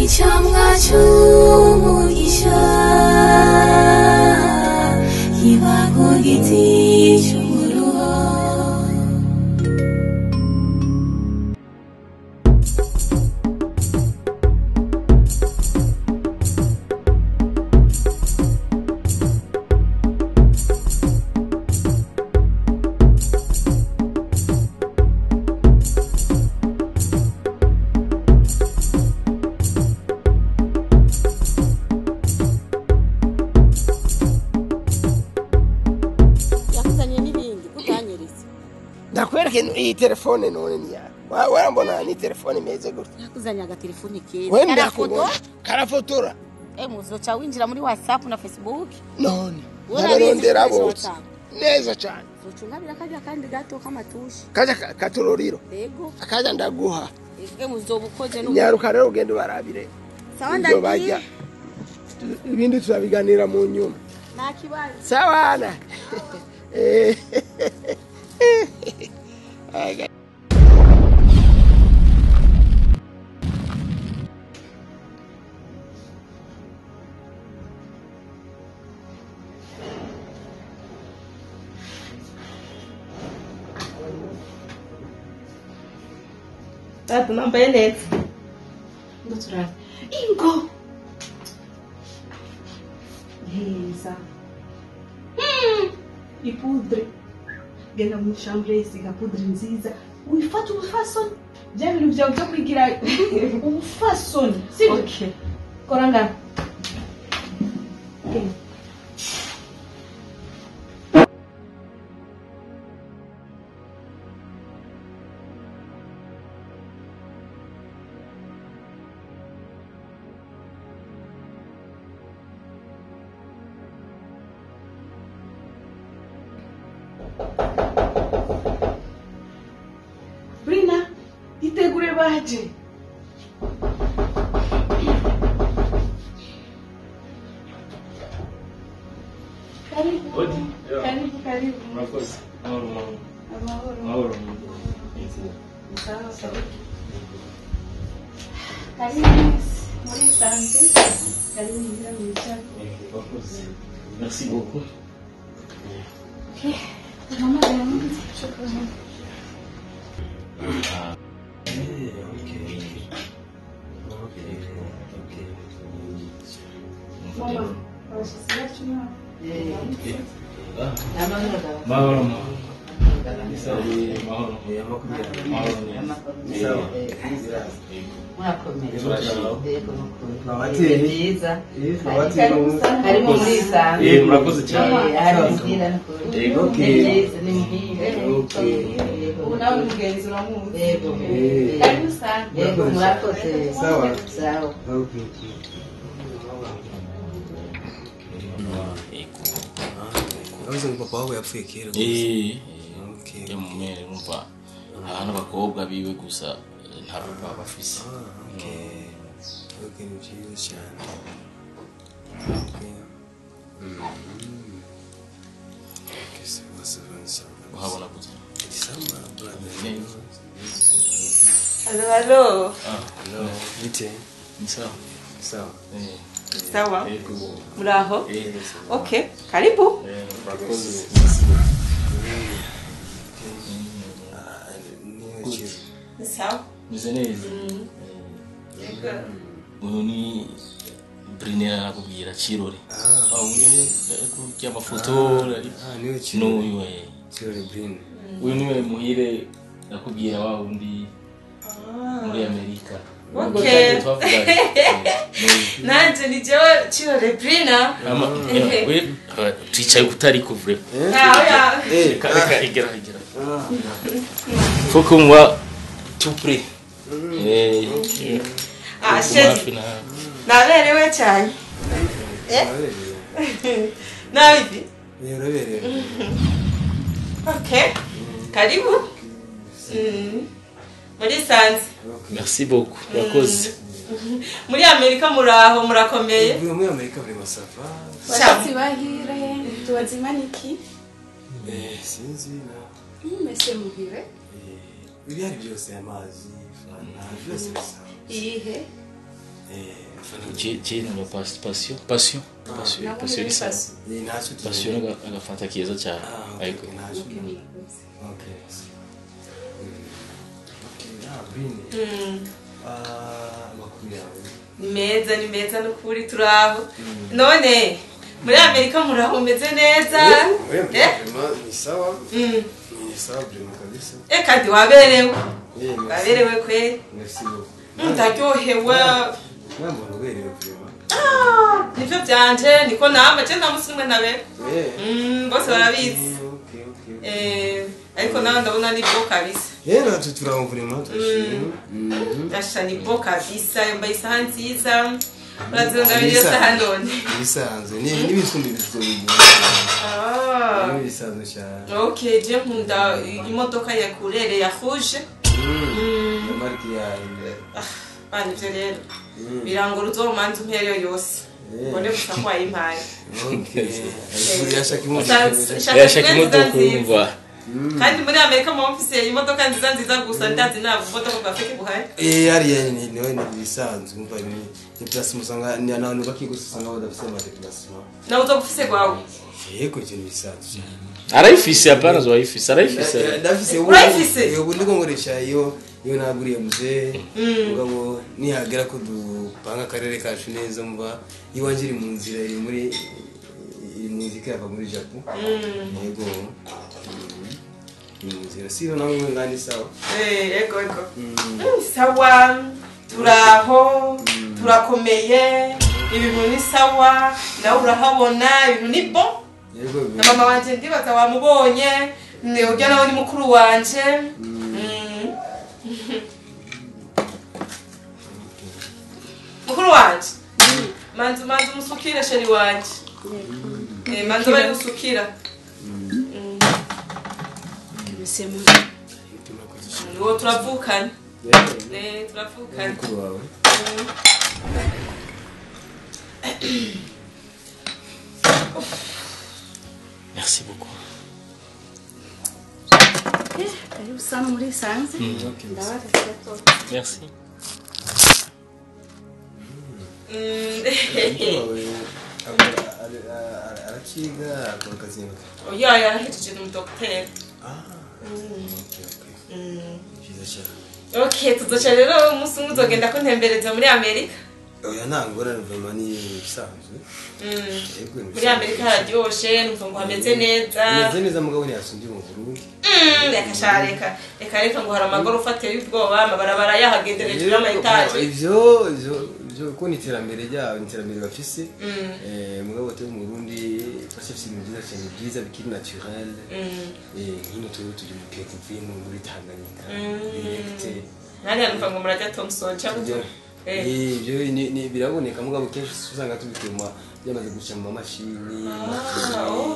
Icamwa c'umugisha kiba ku giti c'umuruho. Ndakwereke iyi telefone none ni yawe. Warambona ni telefone imeze gutya. Nakuzanye agatelefone keza. Wewe ndakubona. Karafotora. Muzoca winjira muri WhatsApp na Facebook. None. Narondera bose. Neza cyane. Uzoca ungabira kajya kandi gato k'amatushi. Kaja katororiro. Yego. Akaja ndaguha. Muzobukoze no. Nyaruka rero ugende barabire. Sawa ndagiye. Ibindi tuzabiganira mu nyuma. Nta kibazo. Sawa na. Tatu nambaye neza. Ngo turabe. Ingo. Heza. Ipudre. Genda mu chambre isiga pudre nziza. Uyifata ubufasoni. Bya bintu byawe byo kwigira ubufasoni. Sibyo? Okay. Koranga. Okay. Brina, itegure baje. Karibu. Odi. Karibu, karibu. Murakoze. Amahoro, amahoro. Amahoro. Amahoro. Sawa, sawa. Karibu. Muri sante. Karibu muhira mwicare. Murakoze. Merci beaucoup. Okay. Mama, shukran. Mama, Mahoro. Murakoze cyane. Ubu nawe ni mugenzi uramuzi. Karibu sana. Sawa. Urabizi ngo papa wawe yapfuye kera. Okay. Mumere urumva abantu bakobwa biwe gusa nta papa bafise. Okay. Okay, ni byiza cyane. Okay. Okay, sawa sawa sawa. Uhabona gute? Sawa brother. Hello, hello. Hello. Bite? Ni sawa. Sawa. Sawa. Muraho. Okay, karibu. Murakoze. Sawa. Meze neza. Uyu ni Brinera nakubwira Kirore. Kurya amafoto n'uyu Kirore Brin. Uyu niwe muhire nakubwira wa wundi muri Amerika. Okay. Nanje ni jewe Kirore Brina. We twicaye kutari kuvure. Ah oya. Reka igera igera. Faut qu'on voit tout près. Ah chérie. Naberewe cyane. Nawe ivi? Uraberewe. Okay. Karibu. Muri sanze. Merci beaucoup. Murakoze. Muri Amerika muraho murakomeye. Muri Amerika vraiment ça va. Bashatsi bahire tubazimana iki? Sinzi na. Mese muhire. Ibihari byose amazi, fanta, byose bisa. Iyihe? Je no passion passion passion passion ni sawa. Passion agafanta keza cyane. Ariko okay. Ni meza nukuri turaho. None muri Amerika muraho umeze neza? Ni sawa. Ni sawa vraiment kabisa. Kandi waberewe. Waberewe kweli. Merci beaucoup. Ndaryohewe. Nambona uberewe vraiment. Nivyo byanje niko namba je ndamusimwe nabe. Bose barabizi. Okay. Ariko nawe ndabona ni bo kabisa. Natwe turaho vraiment turashimye. Asha ni bo kabisa yambaye isaha nziza. Urazonga iyo saha none. Ibisanzwe ni n'ibisumbi bizobigura. Ni ibisanzwe cyane. Okay, je nkunda imodoka ya couleur ya rouge. Marque ya bani ivyo rero. Birangora uzomanza umpereyo yose. Mbone gusa ko wayimpaye. Okay. Yashaka imodoka urumva. Kandi muri Amerika mu mfise imodoka nziza nziza gusa ndazi ntabwo imodoka bwa fake buhaye. Hariya ni niwe ni bisanzwe umva ni déplacement usanga ni abantu bakigusa usanga badafise ama déplacement. Nawe uzogufise gwawe. Yego je ni bisanzwe. Arayifise apana zo ayifise arayifise. Ndafise ubu. Urayifise? Ubu ndiko nkoresha iyo naguriye muze. Mugabo nihagera ko dupanga akarere kacu neza mva iwanje iri mu nzira iri muri muzika yava muri Japan. Yego. Nzira sio nawe ngani sawa. Ego ego. Sawa turaho turakomeye ibintu ni sawa nawe urahabona ibintu ni bon. Yego. Na mama wanje ndibaza wamubonye ne ujya nawe ni mukuru wanje. Mukuru wanje. Manzu musukira sheri wanje. Manzu bari gusukira. Uwo turavukana. Turavukana. Mukuru wawe. Merci beaucoup. Karibu sana muri Sanze. Merci. Arakiga akora akazi. Oya yarahejeje ni umudokiteri. Okay. Byiza cyane. Okay, tuzoca rero umunsi umwe uzogenda kuntembereza muri Amerika. Oya nta ngorane vraiment ni bisanzwe. Muri Amerika hararyoshe numva ngo hameze neza. Hameze neza mugabo ntiyasumbye mu Burundi. Reka reka reka ngo hari amagorofa ateye ubwoba amabarabara yahagendera hejuru y'amayetaje. Ivyo ko ni iterambere ryabo ni iterambere bafise. Mugabo twe mu Burundi twashifise ibintu byiza cyane byiza bikiri naturel. Nkino turi mu Pied muri Tanganyika. Direct. Nari numva ngo murajya Thompson cyangwa Ibyo ni biraboneka mugabo kenshi usanga tubituma byamaze guca mu mashini.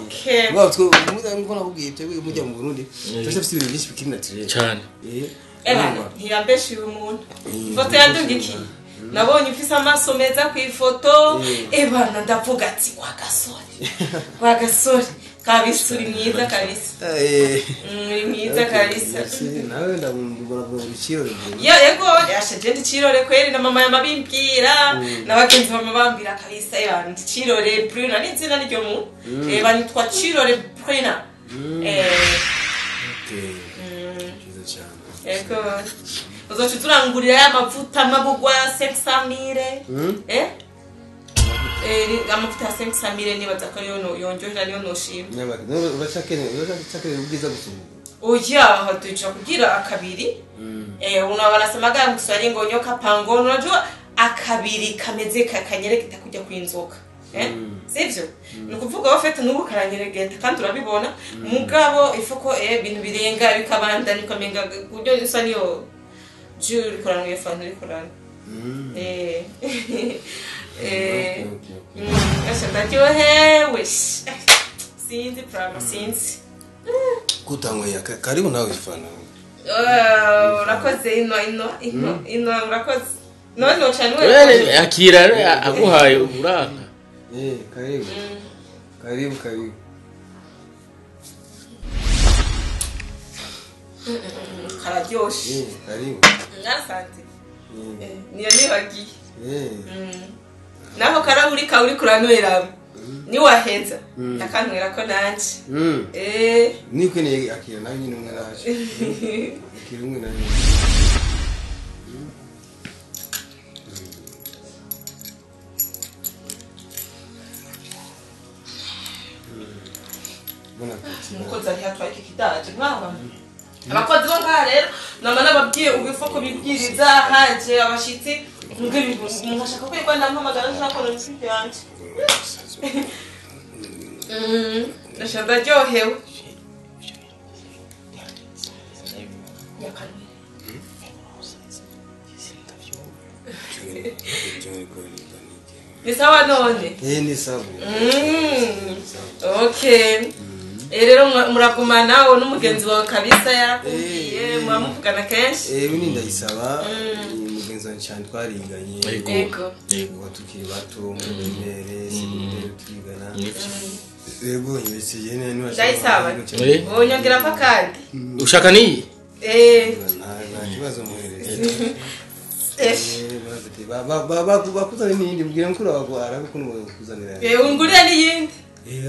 Okay. Mugabo twe nko nakubwiye twebwe mujya mu Burundi twashifise ibintu byinshi bikiri naturel cyane. Ntiyambeshe uyu muntu. Ifoto yandungikiye. Nabonye ufise amaso meza ku ifoto ebana ndavuga ati kwa gasore kabisa uri mwiza kabisa. Uri mwiza kabisa. Nawe ndabona ibiciro. Ya yego yashaje ndicirore kweri na mama yamabimbwira n'abagenzi bama bambira kabisa ebana ndicirore Bruna n'izina ryo mu eba nitwa Cirore Bruna. Okay. Byiza cyane. Ego. Uzoca turangurira ya mavuta mabugwa 500,000. Amavuta ya 500,000 nibaza ko ariyo yonjohera niyo noshima. Uracakene ubwiza gusumba. Oya hatuja kugira akabiri. Una wanasemaga mu Kiswahili ngo nyoka pango unajua akabiri kameze kakanyereketa kujya kwinzoka. Sivyo? Nukuvuga wafete nubu karanyeregeta kandi urabibona mugabo ifuko ibintu birenga bikabanda nikamenga kuryo isa niyo juri koranwe fanu rikorana. Asha ndaryohewe. Sinzi prama sinzi. Kutangoya karibu nawe ifana. Urakoze ino urakoze. None ucanwe. Akira aguhaye uburaka. Karibu. Karibu karibu. Kararyoshe. Karibu. Asante. Niyo nibagiye. Naho karahuri kawe uri kuranywera niwaheza ndakanywera ko nanje. Nikweneye akira nawe nyine umwe naje. Akira umwe nawe. Umukozi ari hatwaye iki kidaje nk'aba abakozi bo ngaha rero nama nababwiye ubifo ko bibwiriza haje abashitsi nkashaka ko yigwa ndampamagara nshaka ko inshuti yanje. Ndashaka ndaryohewe. Ni sawa none? Ni sawa. Okay. Rero muragumana wowe n'umugenzi wawe kabisa yarakubwiye muramuvugana kenshi. Ubu ndayisaba mugenzi wanjye cyane twariganye. Yego. Yego tukiri bato muri primaire, secondaire turigana. Yego nyibese yene ni ndayisaba. Wowe nyongera pa kandi. Ushaka ni? Nta kibazo muhereze. Bakuzanira n'iyindi mbwira mukuru wawe arabikunda kuzanira. Ungurira n'iyindi.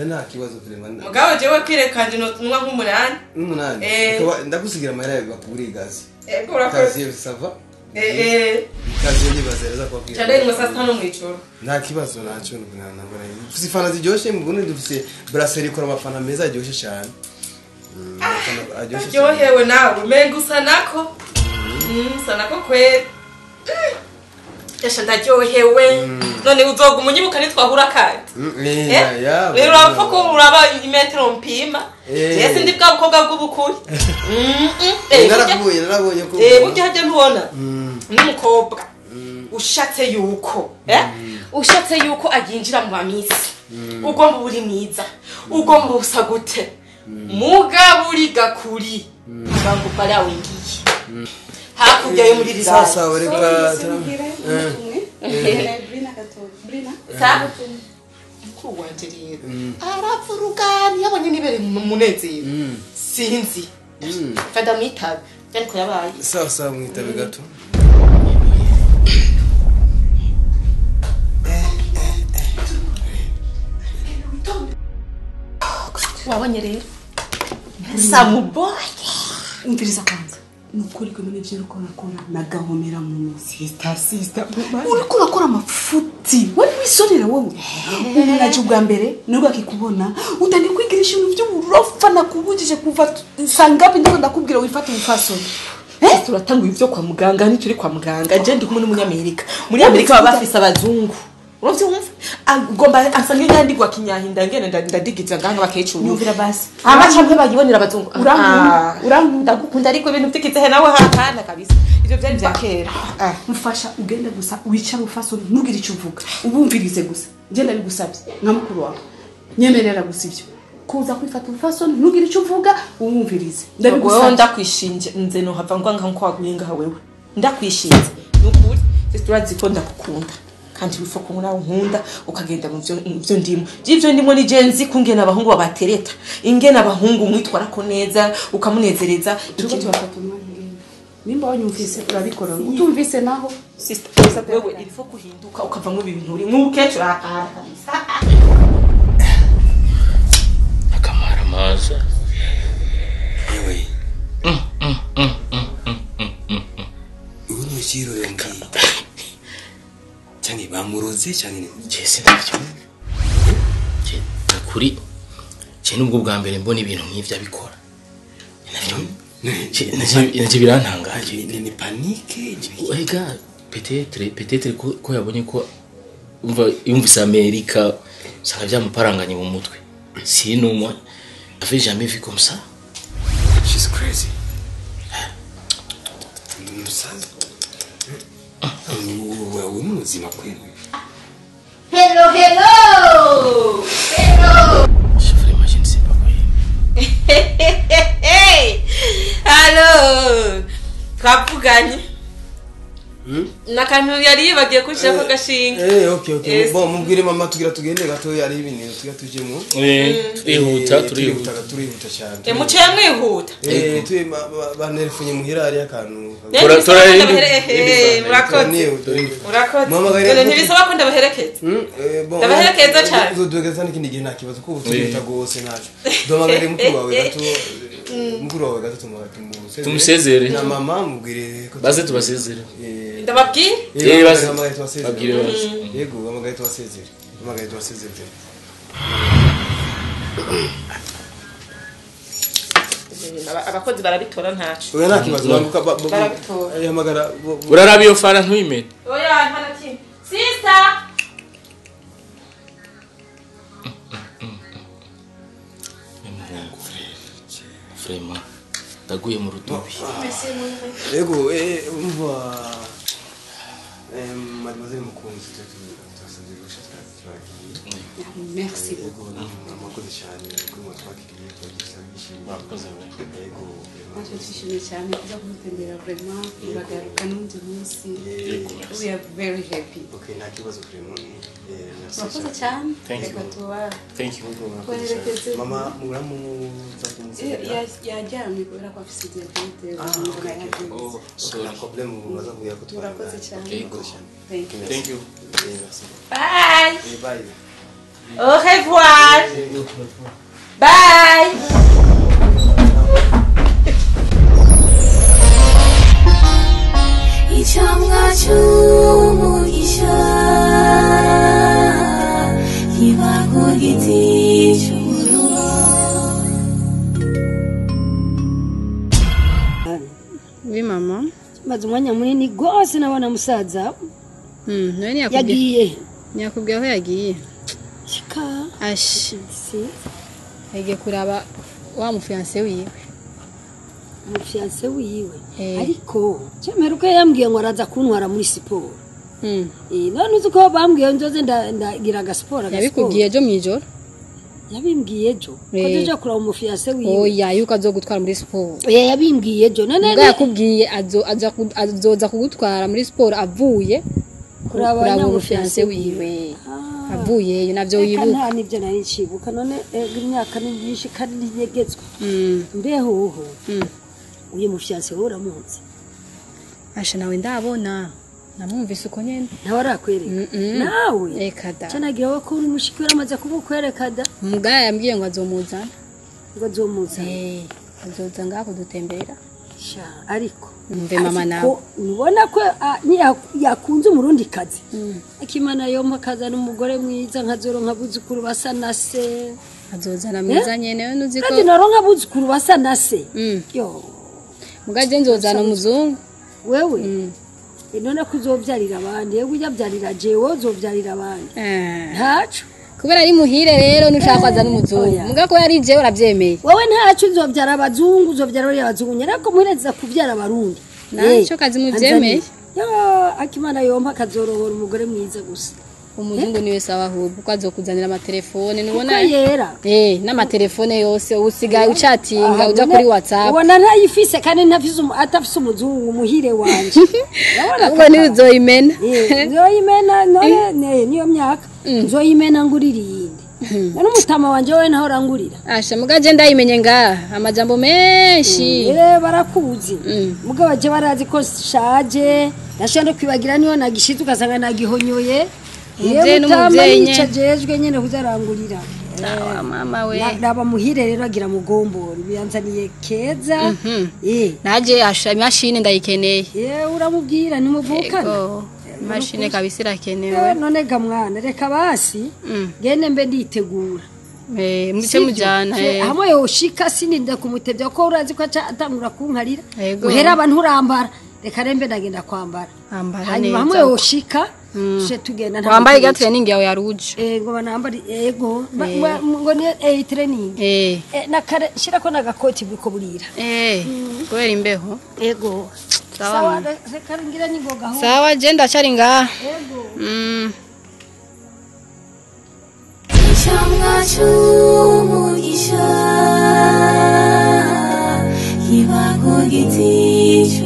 Nta kibazo vraiment. Mugabo jewe kwirekanje nwa nk'umunani. N'umunani. Ndagusigira amahera bakugurira igazi. Ego urakoze. Kazi ça va? Kazi ndibazereza kwabwira. Cyane ngo saa 5 mw'ijoro. Nta kibazo naco nabona. Dufise ifana ziryoshe mu Burundi, dufise brasserie ikora amafana meza aryoshe cyane. Aryoshe. Aryohewe nawe umenga usa nako. Usa nako kweri. Yasha ndaryohewe. None uzoguma unyibuka nitwahura kandi. Rero urapfa ko uraba imetero mpima. Jese ndi bwa bukobwa bw'ubukuri. Narabonye ko. Burya hajya ntubona. N'umukobwa ushatse yuko, ushatse yuko aginjira mu bamisi. Ugomba uri mwiza. Ugomba usa gute. Mugabo uri gakuri. Bangu pala wingiye. Hakurya yo muri rirara. Sasa ureka Sa mukuru wanje rero arapfurugana yabonye nibere munezero. Sinzi. Fada mwitabe ariko yabaye. Sasa mwitabe gato. Wabonye rero. Samuboye. Umviriza kwanza. Nukuri ko none byo uko nakora nagahomera mu sister uriko urakora amafuti wari wisonera wowe umuntu aje ubwa mbere nubwo akikubona utandi kwigirisha ibintu by'uburofa nakubujije kuva sangapi ndiko ndakubwira wifate umufasoni. Turatanga ibyo kwa muganga ntituri kwa muganga je ndi kumwe n'umunyamerika muri Amerika baba bafise abazungu uravyumva agomba asange nyandigwa kinyahinda ngene ndadigiza nganga bakecuru nyumvira basi abacampe bagibonera abazungu urankunda ndagukunda ariko ibintu vyikizehe nawe hakana kabisa ivyo byari bya kera. Mfasha ugende gusa wicara ufasoni ntugire icyo uvuga ubumvirize gusa je ndabigusabye nka mukuru wawe nyemerera gusa ivyo kuza kwifata ufasoni ntugire icyo uvuga ubumvirize ndabigusabye. Ndakwishinje nze no hava ngwa nka kwaguye ngaha wewe ndakwishinze nukuri turazi ko ndakukunda kandi wifo ko nawe nkunda ukagenda mu byo ndimo by'ibyo ndimo ni genzi kungena abahungu babatereta ingena abahungu mwitwara ko neza ukamunezereza tuko tubafata umwanya nimba wanyumvise urabikora utumvise naho sister wewe ilifo kuhinduka ukava mu bintu uri nk'umukecuru kabisa akamara maza yewe ubu ni ikiro yongi cyane bamuroze cyane ni jese ndavyo je nakuri je nubwo bwa mbere mbona ibintu nk'ivyo abikora navyo birantangaje ni panique ega peut-être ko yabonye ko umva yumvise Amerika usanga byamuparanganye mu mutwe sinon moi j'avais jamais vu comme ça. She's crazy. Musaza wewe muzima kweli. Hello hello hello. Je vraiment je ne sais pas quoi. Hello. Twavuganye. Nakantu yari yibagiye kunshirako agashinge. Okay. Bon, mubwire mama tugira tugende gatoya ari ibintu tugira tujemo. Turihuta turihuta cyane. Muciye mwihuta. Tuye banerefunye muhira ari akantu. Murakoze. Murakoze. Ntibisaba ko ndabaherekeza. Ndabaherekeza cyane. Uzodugeza n'ikindi gihe nta kibazo ko turihuta gose naco. Domagare mukuru wawe gato. Mukuru wawe gato tumusezere. Na mama mubwire ko baze tubasezere. Ndababwire? Baze babwire baze. Yego, amagaye tubasezere. Amagaye tubasezere. Abakozi barabitora ntaco. Oya nta kibazo banguka barabitora. Hamagara uraraba iyo fara ntuyimene. Oya nta na kimwe. Sister. Vraiment ndaguye mu rutobi. Yego umva mademoiselle Mukunzi twasabye gushaka twagiye. Merci. Yego mwakoze cyane kuri mwatwakiriye twagiye mwakoze. Yego natwe twishimiye cyane kuza kumutembera vraiment muragaruka n'undi munsi. We are very happy. Okay, nta kibazo vraiment. Merci. Mwakoze cyane. Thank you. Thank you. Mama muramuza kumusezera. Yaryamye kubera ko afise diabete. Oh, sorry. Nta problème mubaza kuya ko murakoze cyane. Thank you. Thank you. Merci. Bye. Bye. Au revoir. Bye. Icamwa c'umugisha kiba ku giti c'umuruho. Oui mama. Maze umwanya munini gose nabona musaza. None yagiye. Nyakubwiye aho yagiye. Shika. Ashi. Yagiye kuraba wa mufiancé wiwe. Umufiancé wiwe. Ariko cyemeruka yambwiye ngo araza kuntwara muri siporo. None uzi ko bambwiye nzoze ndagira agasiporo. Yabikubwiye ejo mwijoro? Yabimbwiye ejo. Ko nzoja kuraba umufiancé wiwe. Oya yuko azogutwara muri siporo. Oya yabimbwiye ejo. None yakubwiye azoza kugutwara muri siporo avuye kuraba umufiancé wiwe. Avuyeyo navyo wibuka. Nta nivyo nari ncibuka none imyaka ni myinshi kandi ninyegetswe. Mbeho uho. Uyu mufiancé wowe uramuzi? Asha nawe ndabona. Namwumvise uko nyene. Nawe arakwereka? Nawe? Reka da. Canagira we ko uri mushiki we aramaze kumukwereka da. Mugaya yambwiye ngo azomuzana. Ngo azomuzana? Azoza ngaho kudutembera. Sha ariko mve mama nawe. Nubona ko yakunze umurundi kazi. Akimana yompa kazana umugore mwiza nkazoronka buzukuru basa na se. Azozana mwiza nyene we nuzi ko. Kandi naronka buzukuru basa na se. Yo. Mugaje nzozana umuzungu. Wewe? None kuzovyarira abandi, yego uyavyarira jewe uzovyarira abandi. Ntaco. Kubera ari muhire rero nushaka kwazana umuzungu. Muga ko yari jewe uravyemeye. Wewe ntaco uzovyara abazungu, uzovyara bari abazungu. Nyarako muhireza kuvyara abarundi. Naco kazi muvyemeye. Yo, Akimana yompa kazorohora umugore mwiza gusa. Umuzungu niwe sawa ahubwo ko azokuzanira amatelefone nubona yera. N'amatelefone yose usigaye uchatinga uja kuri WhatsApp. Ubona ntayifise kandi ntafise atafise umuzungu muhire wanje. Ubwo ni uzoyimena. Nzoyimena none niyo myaka. Nzoyimena ngurira iyindi. None umutama wanje we naho rangurira. Asha mugaje ndayimenye ngaha amajambo menshi. Barakuzi. Muga baje barazi ko shaje. Ndashobora kwibagira niyo nagishize ugasanga nagihonyoye. Umuvyeyi n'umuvyeyi nyene jejwe nyene kuzarangurira. Sawa mama we. Naba muhire rero agira mugomboro biyanzaniye keza. Naje asha imashini ndayikeneye. Uramubwira nimuvukana. Imashini kabisa irakenewe. None ga mwana reka basi gende mbe nditegura. Muce mujana hamwe yoshika sininda kumutevya ko urazi ko atangura kunkarira. Uhera abantu urambara. Reka rembe ndagenda kwambara. Hanyuma hamwe yoshika she tugenda nta wambaye ga training yawe ya rouge. Ngo banambari ego ngo ni training. Na kare shira ko nagakoti buko burira. Kubera imbeho. Ego. Sawa reka ngira ningoga ho. Sawa je ndacari ngaha. Ego. Icamwa c'umugisha kiba ku giti.